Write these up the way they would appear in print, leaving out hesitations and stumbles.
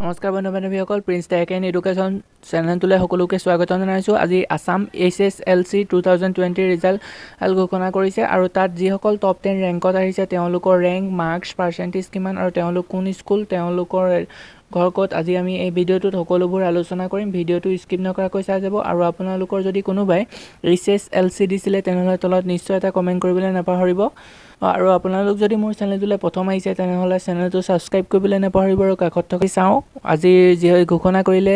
নমস্কাৰ বন্ধু বান্ধৱীসকল, prince tech and education চেনেলটোলৈ সকলোকে স্বাগতম জনাইছোঁ। আজি আছাম HSLC 2020 result ঘোষণা কৰিছে আৰু তাত যিসকল টপ 10 ৰেংকত আহিছে, তেওঁলোকৰ ৰেংক, মাৰ্কছ, পাৰ্চেণ্টেজ কিমান আৰু তেওঁলোক কোন স্কুল, তেওঁলোকৰ ঘৰ ক'ত, আজি আমি এই ভিডিঅ'টোত সকলোবোৰ আলোচনা কৰিম। ভিডিঅ'টো স্কিপ নকৰাকৈ চাই যাব। আৰু আপোনালোকৰ যদি কোনোবাই এইচএছএলচি দিছিলে, তেনেহ'লে তলত নিশ্চয় এটা কমেণ্ট কৰিবলৈ নাপাহৰিব। আৰু আপোনালোক যদি মোৰ চেনেলটোলৈ প্ৰথম আহিছে, তেনেহ'লে চেনেলটো ছাবস্ক্ৰাইব কৰিবলৈ নাপাহৰিব। আৰু কাষত থকা চাওঁ, আজি যি ঘোষণা কৰিলে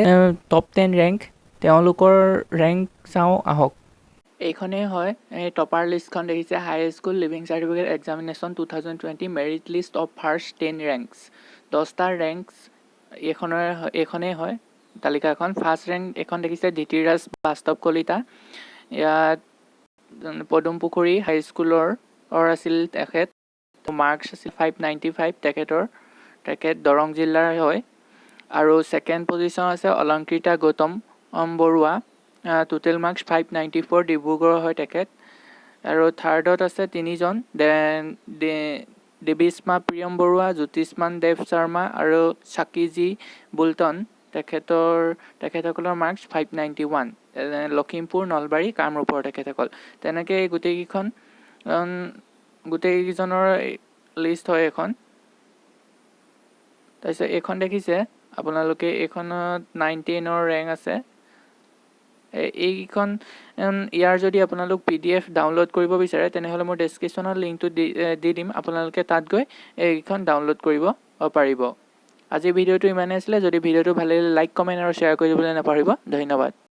টপ 10 ৰেংক, তেওঁলোকৰ ৰেংক চাওঁ আহক। এইখনেই হয় এই টপাৰ লিষ্টখন। দেখিছে, High School Leaving Certificate Examination 2020 merit list of first 10 ranks। 10টা ৰেংকছ এইখনৰে, এইখনেই হয় তালিকাখন। ফাৰ্ষ্ট ৰেংক এইখন দেখিছে, ধৃতিৰাজ বাস্তৱ কলিতা। ইয়াত পদুম পুখুৰী হাইস্কুলৰ আছিল তেখেত। মাৰ্কছ আছিল 595 তেখেতৰ। তেখেত দৰং জিলাৰ হয়। আৰু ছেকেণ্ড পজিশ্যন আছে অলংকৃতা গৌতম বৰুৱা, টোটেল মাৰ্কছ 594, ডিব্ৰুগড়ৰ হয় তেখেত। আৰু থাৰ্ডত আছে তিনিজন, দেৱীস্মা প্ৰিয়ম বৰুৱা, জ্যোতিষ্মান দেৱ শৰ্মা আৰু চাকিজি বুলটন। তেখেতসকলৰ মাৰ্কছ 591। লখিমপুৰ, নলবাৰী, কামৰূপৰ তেখেতসকল। তেনেকৈ গোটেইকেইজনৰ লিষ্ট হয় এইখন। তাৰপিছত এইখন দেখিছে আপোনালোকে, এইখনত 9, 10ৰ ৰেংক আছে। এইকেইখন ইয়াৰ যদি আপোনালোক পিডিএফ ডাউনলোড কৰিব বিচাৰে, তেনেহ'লে মোৰ ডেছক্ৰিপশ্যনত লিংকটো দি দি দিম। আপোনালোকে তাত গৈ এইকেইখন ডাউনলোড কৰিব পাৰিব। আজিৰ ভিডিঅ'টো ইমানেই আছিলে। যদি ভিডিঅ'টো ভাল লাগিলে, লাইক, কমেণ্ট আৰু শ্বেয়াৰ কৰি দিবলৈ নাপাহৰিব। ধন্যবাদ।